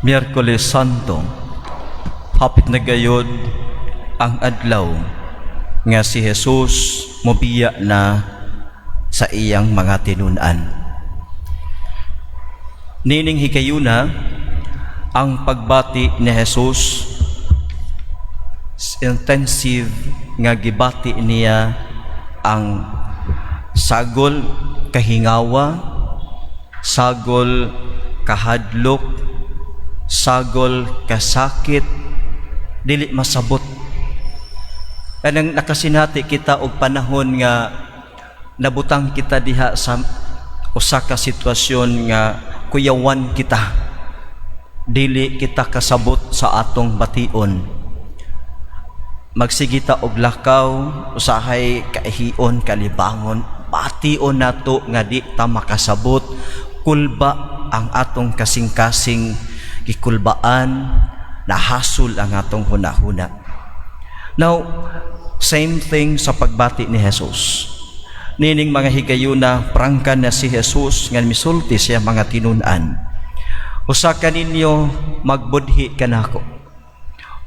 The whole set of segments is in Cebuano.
Miyerkules Santo, hapit na gayod ang adlaw nga si Jesus mobiya na sa iyang mga tinun-an. Nining higayuna, ang pagbati ni Jesus, intensive nga gibati niya ang sagol kahingawa, sagol kahadlok, sagol kasakit, dili masabot. Kanang nakasinati kita og panahon nga nabutang kita diha sa usa ka sitwasyon nga kuyawan kita, dili kita kasabot sa atong bation, magsige ta og lakaw, usahay kaihion, kalibangon, bation nato nga di ta makasabot, kulba ang atong kasing-kasing, gikulbaan, nahasol ang atong hunahuna. Now, same thing sa pagbati ni Jesus. Nining mga higayuna, prangka na si Jesus nga misulti siya mga tinun-an. "Usa ka ninyo magbudhi kanako."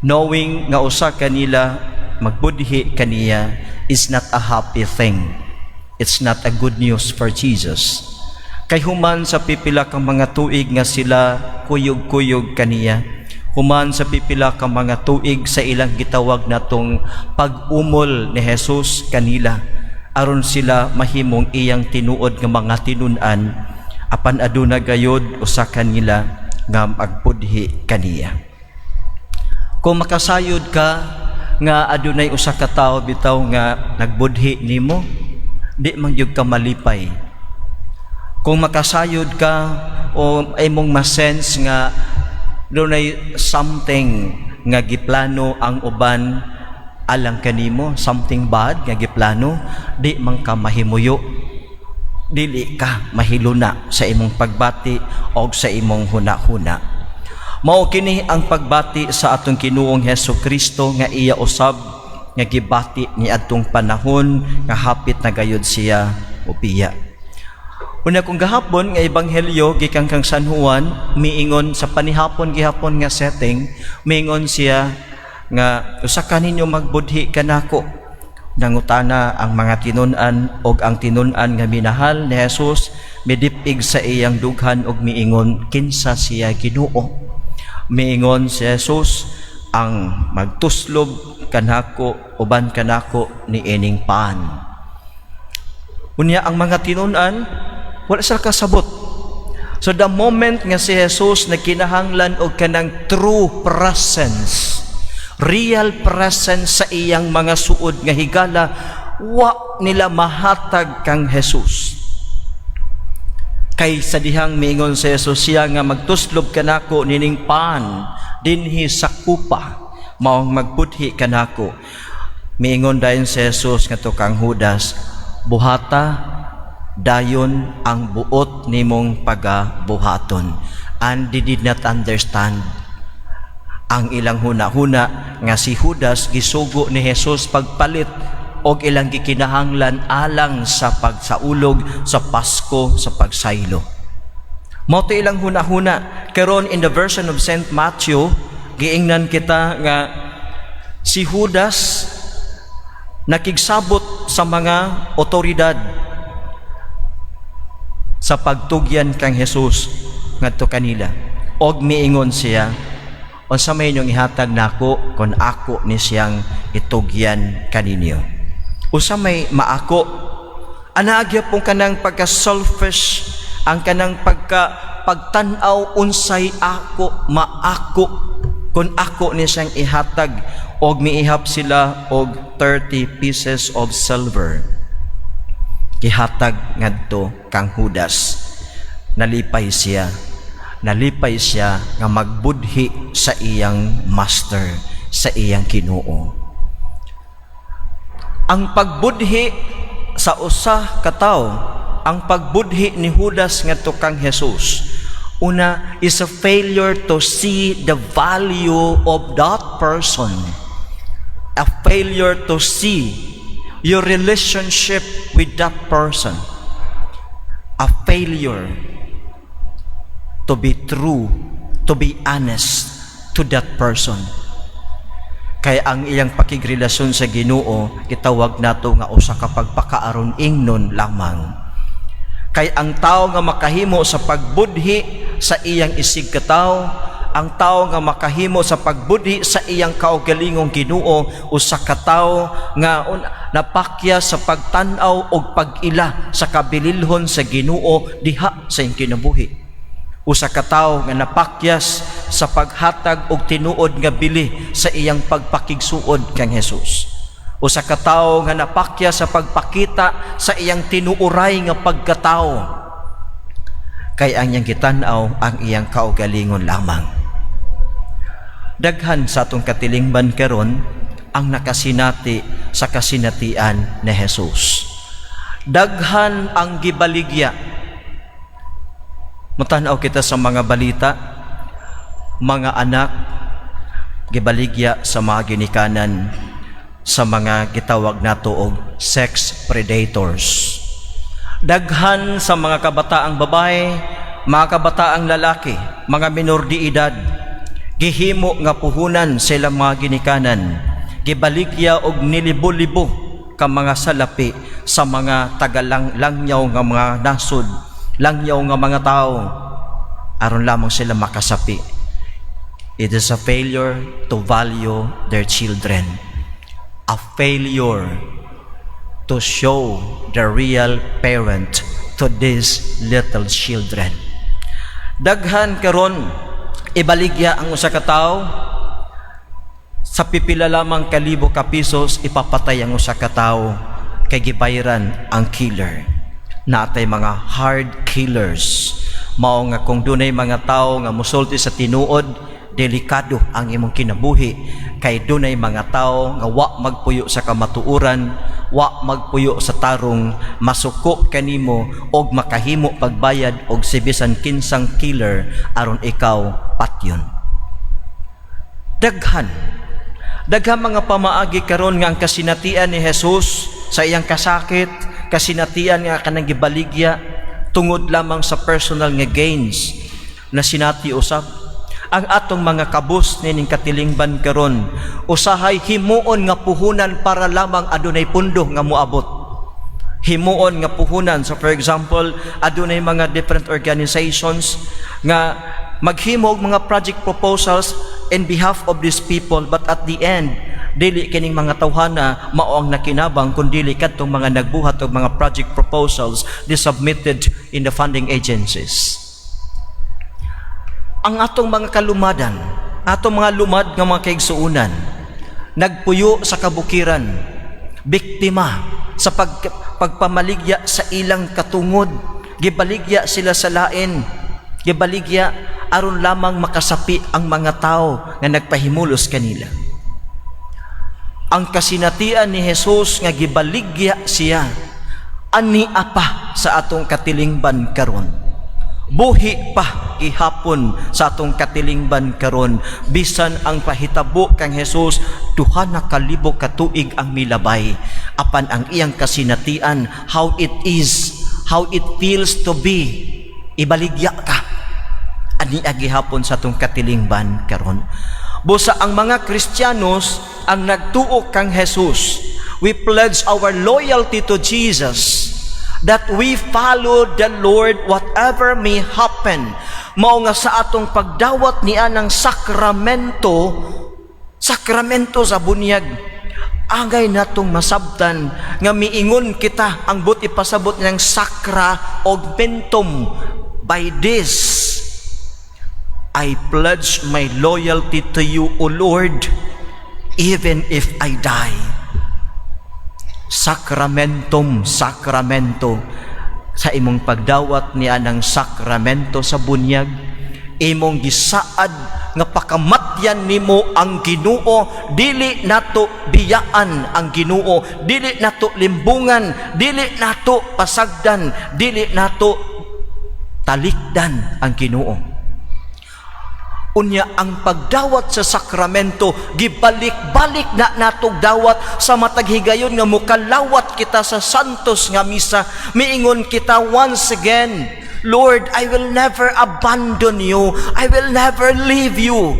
Knowing nga usa kanila magbudhi kaniya is not a happy thing. It's not a good news for Jesus. Kay human sa pipila kang mga tuig nga sila kuyog-kuyog kaniya, human sa pipila ka mga tuig sa ilang gitawag natong pag-umol ni Jesus kanila aron sila mahimong iyang tinuod nga mga tinun-an, apan aduna gayod usa kanila nga magbudhi kaniya. Kung makasayod ka nga adunay usa ka tawo bitaw nga nagbudhi nimo, di man gyud ka malipay. Kung makasayod ka o imong ma-sense nga dunay something nga giplano ang uban alang kanimo, something bad nga giplano, di man ka mahimuyo, dili ka mahiluna sa imong pagbati o sa imong huna-huna. Mao kini ang pagbati sa atong Ginoong Hesus Kristo nga iya usab nga gibati ni adtong panahon nga hapit na gayud siya mobiya. Una, kung gahapon nga ebanghelyo gikan kang San Juan, miingon sa panihapon gihapon nga setting, miingon siya nga usa kaninyo magbudhi kanako. Nangutana ang mga tinun-an, og ang tinun-an nga minahal ni Jesus midipig sa iyang dughan og miingon, "Kinsa siya, Ginoo?" Miingon si Jesus, "Ang magtuslob kanako uban kanako ni ining pan." Unya ang mga tinun-an wala sila kasabot. So the moment nga si Jesus nagkinahanglan og kanang true presence, real presence sa iyang mga suod nga higala, wa nila mahatag kang Jesus. Kay sa dihang miingon si Jesus, siya nga magtuslob kanako nining pan dinhi sa kupa, maong magbudhi kanako. Miingon dayon si Jesus ngadto kang Judas, "Buhata dayon ang buot nimong pagabuhaton." And they did not understand. Ang ilang huna-huna nga si Judas gisugo ni Jesus pagpalit og ilang gikinahanglan alang sa pagsaulog sa Pasko, sa pagsaylo. Mao to ilang huna-huna. Karon, in the version of Saint Matthew, giingnan kita nga si Judas nakigsabot sa mga otoridad sa pagtugyan kang Jesus ngadto kanila. Og miingon siya, "Unsa may inyong ihatag nako kon ako ni siyang itugyan kaninyo? Unsa may maako?" Ana gyapon kanang pagka selfish, ang kanang pagka pagtan-aw unsay ako maako kung ako ni siyang ihatag. Og miihap sila og 30 pieces of silver. Gihatag ngadto kang Judas. Nalipay siya, nalipay siya nga magbudhi sa iyang master, sa iyang Ginoo. Ang pagbudhi sa usa ka tawo, ang pagbudhi ni Judas ngadto kang Jesus, una is a failure to see the value of that person, a failure to see your relationship with that person, a failure to be true to be honest to that person. Kay ang iyang pakigrelasyon sa Ginoo, gitawag nato nga usa ka pagpakaaron ingnon lamang. Kay ang tao nga makahimo sa pagbudhi sa iyang isig katawo, ang tao nga makahimo sa pagbudhi sa iyang kaugalingong Ginoo, usa ka tawo nga napakya sa pagtan-aw og pag-ila sa kabililhon sa Ginoo diha sa iyang kinabuhi. Usa ka tawo nga napakyas sa paghatag og tinuod nga bili sa iyang pagpakigsuod kang Jesus. Usa ka tawo nga napakya sa pagpakita sa iyang tinuoray nga pagkatawo. Kay ang iyang gitan-aw ang iyang kaugalingon lamang. Daghan sa atong katilingban karon ang nakasinati sa kasinatian ni Jesus. Daghan ang gibaligya. Mutanaw kita sa mga balita, mga anak gibaligya sa mga ginikanan sa mga gitawag nato og sex predators. Daghan sa mga kabataang babae, mga kabataang lalaki, mga minor de edad, gihimo nga puhunan sa ilang mga ginikanan, gibaligya og nilibo-libo ka mga salapi sa mga tagalang langyaw nga mga nasod, langyaw nga mga tao, aron lamang sila makasapi. It is a failure to value their children. A failure to show the real parent to these little children. Daghan karon ibaligya ang usa ka tawo sa pipila lamang kalibo ka pesos, ipapatay ang usa ka tawo kay gibayran ang killer. Naa tay mga hard killers. Mao nga kung dunay mga tawo nga musulti sa tinuod, delikado ang imong kinabuhi kay dunay mga tawo nga wa magpuyo sa kamatuoran, wa magpuyo sa tarong, masuko kanimo og makahimo pagbayad og si bisan kinsang killer aron ikaw patyon. Daghan daghan mga pamaagi karon nga ang kasinatian ni Jesus sa iyang kasakit, kasinatian nga kanang gibaligya tungod lamang sa personal nga gains na sinati usab. Ang atong mga kabus nining katilingban karon usahay himuon nga puhunan para lamang adunay pundo nga moabot, himuon nga puhunan. So for example, adunay mga different organizations nga maghimo og mga project proposals in behalf of these people, but at the end dili kining mga tawhana mao ang nakinabang kun dili kadtong mga nagbuhat og mga project proposals they submitted in the funding agencies. Ang atong mga kalumadan, atong mga lumad nga mga kaigsuunan, nagpuyo sa kabukiran, biktima sa pagpamaligya sa ilang katungod, gibaligya sila sa lain, gibaligya aron lamang makasapi ang mga tao nga nagpahimulos kanila. Ang kasinatian ni Jesus nga gibaligya siya, ani pa sa atong katilingban karon. Buhi pa gihapon sa atong katilingban karon, bisan ang pahitabo kang Jesus 2,000 ka tuig ang milabay, apan ang iyang kasinatian, how it is, how it feels to be ibaligya ka, ani gihapon sa atong katilingban karon. Busa ang mga Kristiyanos ang nagtuo kang Jesus, we pledge our loyalty to Jesus that we follow the Lord whatever may happen. Mao nga sa atong pagdawat niya ng sakramento, sakramento sa bunyag, angay natong masabtan nga miingon kita ang buot ipasabot ng sacra augmentum: "By this I pledge my loyalty to you, O Lord, even if I die." Sacramentum, sakramento. Sa imong pagdawat niya ng sakramento sa bunyag, imong gisaad nga pakamatyan nimo ang Ginoo, dili nato biyaan ang Ginoo, dili nato limbungan, dili nato pasagdan, dili nato talikdan ang Ginoo. Unya ang pagdawat sa sakramento, gibalik-balik na natog dawat sa matag higayon nga mukalawat kita sa santos nga misa. Miingon kita once again, "Lord, I will never abandon you. I will never leave you."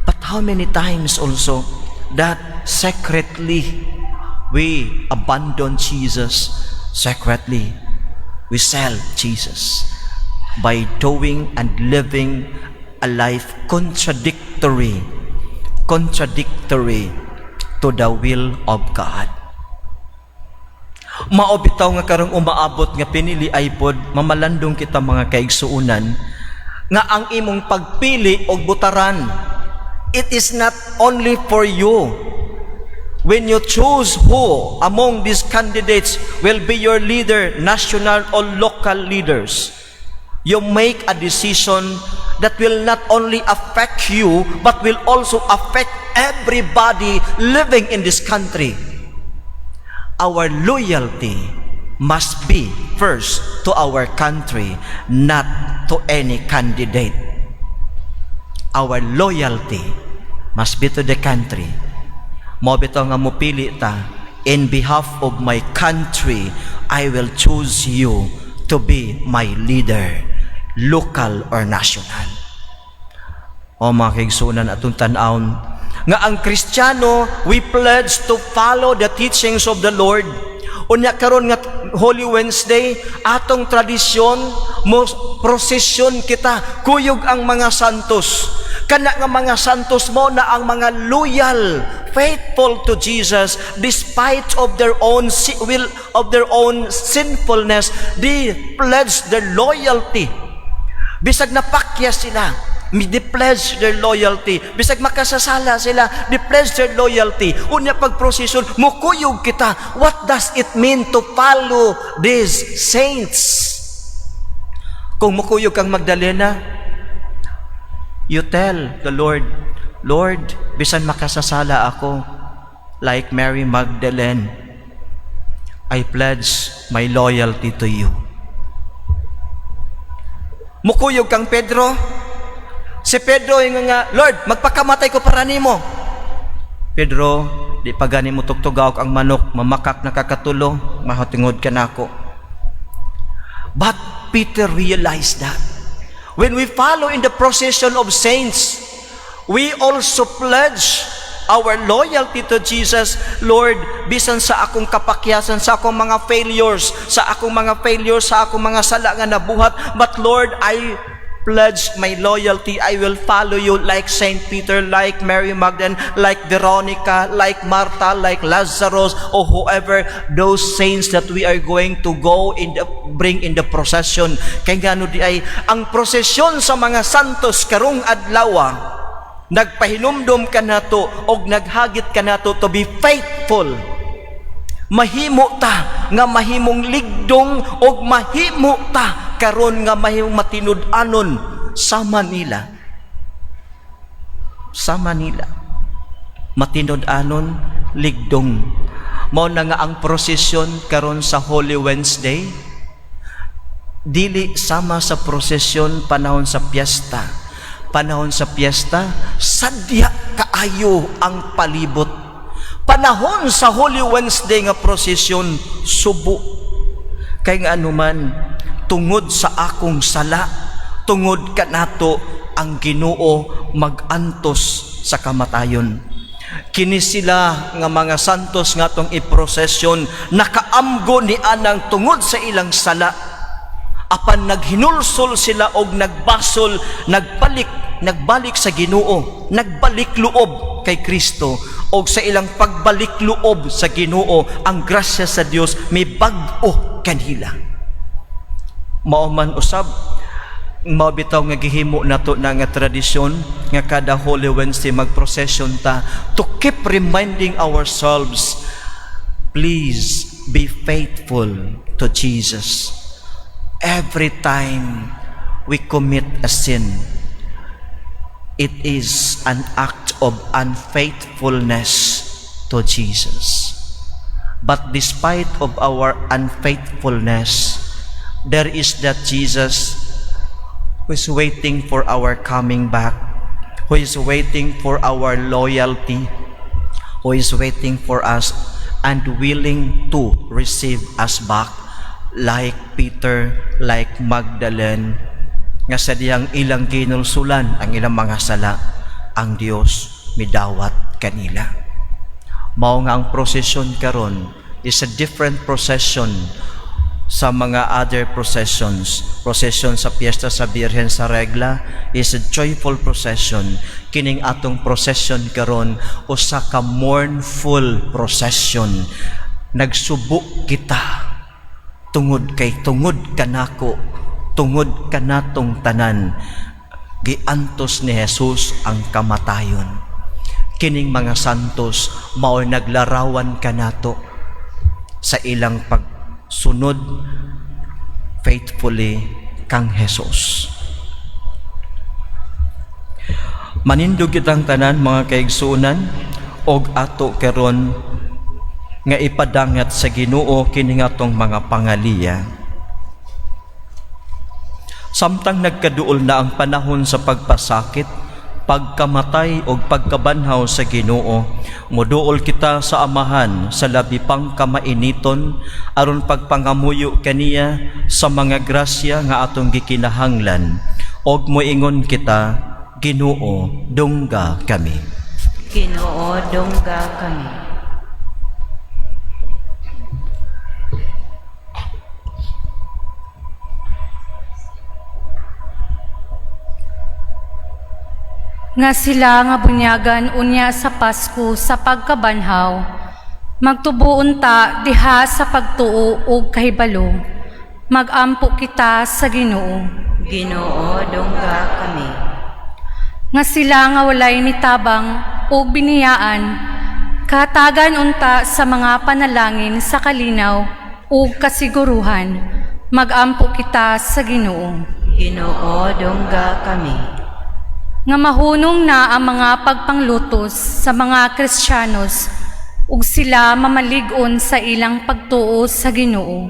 But how many times also that secretly we abandon Jesus, secretly we sell Jesus by doing and living a life contradictory to the will of God. Mao bitaw nga karong umaabot nga pinili ay pod mamalandong kita, mga kaigsuonan, nga ang imong pagpili og butaran, it is not only for you. When you choose who among these candidates will be your leader, national or local leaders, you make a decision that will not only affect you but will also affect everybody living in this country. Our loyalty must be first to our country, not to any candidate. Our loyalty must be to the country. Mao bitaw nga mupili ta, "In behalf of my country, I will choose you to be my leader, local or national." O mga kaigsuonan, atong tan-awon nga ang Kristiyano, we pledge to follow the teachings of the Lord. Unya karon nga Holy Wednesday, atong tradisyon, mo prosesyon kita, kuyog ang mga santos. Kana nga mga santos mo na ang mga loyal, faithful to Jesus despite of their own will, of their own sinfulness, they pledge their loyalty. Bisag napakya sila, they pledge their loyalty. Bisag makasasala sila, they pledge their loyalty. Unya pag procession, mukuyog kita. What does it mean to follow these saints? Kung mukuyog kang Magdalena, you tell the Lord, "Lord, bisan makasasala ako, like Mary Magdalene, I pledge my loyalty to you." Mukuyog kang Pedro, si Pedro yung nga, "Lord, magpakamatay ko para nimo." "Pedro, di pa gani mo tugtugaw ang manok, mamakak na kakatulo, mahatingod ka nako." But Peter realized that when we follow in the procession of saints, we also pledge our loyalty to Jesus. "Lord, bisan sa akong kapakyasan, sa akong mga failures, sa akong mga sala nga nabuhat, but Lord, I pledge my loyalty. I will follow you like Saint Peter, like Mary Magdalene, like Veronica, like Martha, like Lazarus, or whoever those saints that we are going to go in the, bring in the procession." Kay ngano di ay ang prosesyon sa mga santos karong adlaw nagpahinumdom kanato og naghagit kanato to be faithful. Mahimo ta nga mahimong ligdong og mahimo ta karon nga mahimong matinud-anon sama nila, sama nila, matinud-anon, ligdong. Mao na nga ang prosesyon karon sa Holy Wednesday dili sama sa prosesyon panahon sa piyesta. Panahon sa piyesta, sadya kaayo ang palibot. Panahon sa Holy Wednesday nga prosesyon, subo. Kay nga anuman, tungod sa akong sala, tungod kanato ang Ginoo magantos sa kamatayon. Kini sila nga mga santos nga atong iprosesyon, nakaamgo ni anang tungod sa ilang sala, apan naghinulsol sila og nagbasol, nagbalik sa Ginoo, nagbalik loob kay Kristo, og sa ilang pagbalik loob sa Ginoo, ang grasya sa Dios may bag-o kanila. Mao man usab, mao bitaw nga gihimo nato na nga tradisyon nga kada Holy Wednesday magprocession ta to keep reminding ourselves, please be faithful to Jesus. Every time we commit a sin, it is an act of unfaithfulness to Jesus. But despite of our unfaithfulness, there is that Jesus who is waiting for our coming back, who is waiting for our loyalty, who is waiting for us and willing to receive us back. Like Peter, like Magdalene, nga sa diyang ilang ginulsulan ang ilang mga sala, ang Dios midawat kanila. Mao nga ang procession karon is a different procession sa mga other processions. Procession sa piyesta sa Birhen sa Regla is a joyful procession. Kining atong procession karon usa ka mournful procession. Nagsubo kita tungod kay tungod kanako, tungod kanatong tanan, giantos ni Jesus ang kamatayon. Kining mga santos mao'y naglarawan kanato sa ilang pagsunod faithfully kang Jesus. Manindog kitang tanan, mga kaigsuonan, og ato karon nga ipadangat sa Ginoo kini atong mga pangaliya. Samtang nagkaduol na ang panahon sa pagpasakit, pagkamatay o pagkabanhaw sa Ginoo, moduol kita sa Amahan sa labi pang kamainiton aron pagpangamuyo kaniya sa mga grasya nga atong gikinahanglan, og moingon kita, Ginoo, dungga kami. Ginoo, dungga kami. Nga sila nga bunyagan unya sa Pasko sa pagkabanhaw, magtubo unta diha sa pagtuo ug kahibalo. Magampo kita sa Ginoo. Ginoo, dungga kami. Nga sila nga walay nitabang ug biniyaan, katagan unta sa mga panalangin sa kalinaw ug kasiguruhan. Magampo kita sa Ginoo. Ginoo, dungga kami. Nga mahunong na ang mga pagpanglutos sa mga Kristiyanos ug sila mamalig-on sa ilang pagtuo sa Ginoo.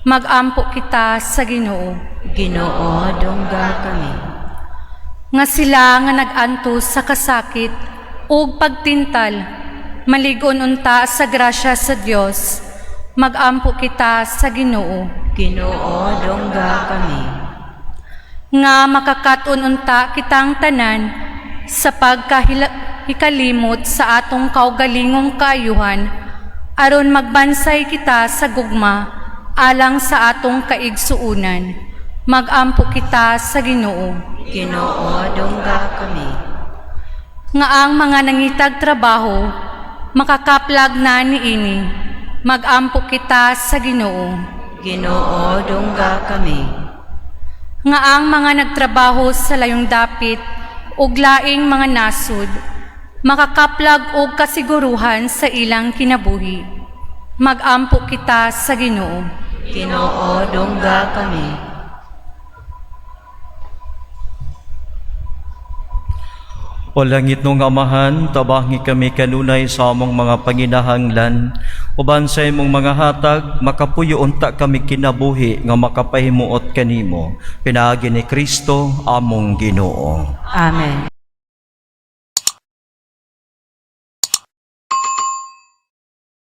Magampo kita sa Ginoo. Ginoo, dungga kami. Nga sila nga nag-antos sa kasakit ug pagtintal, malig-on unta sa grasya sa Dios. Magampo kita sa Ginoo. Ginoo, dungga kami. Nga makakaton unta kitang tanan sa pagkahikalimot sa atong kaugalingong kaayuhan aron magbansay kita sa gugma alang sa atong kaigsuunan. Magampo kita sa Ginoo. Ginoo, dungga kami. Nga ang mga nangitag trabaho makakaplag na niini. Magampo kita sa Ginoo. Ginoo, dungga kami. Nga ang mga nagtrabaho sa layong dapit ug laing mga nasud makakaplag og kasiguruhan sa ilang kinabuhi. Magampo kita sa Ginoo. Ginoo, dungga kami. O langit nung Amahan, tabangi kami kanunay sa among mga panginahanglan. Uban sa imong mga hatag, makapuyo unta kami kinabuhi nga makapahimuot kanimo. Pinaagi ni Kristo among Ginoo. Amen.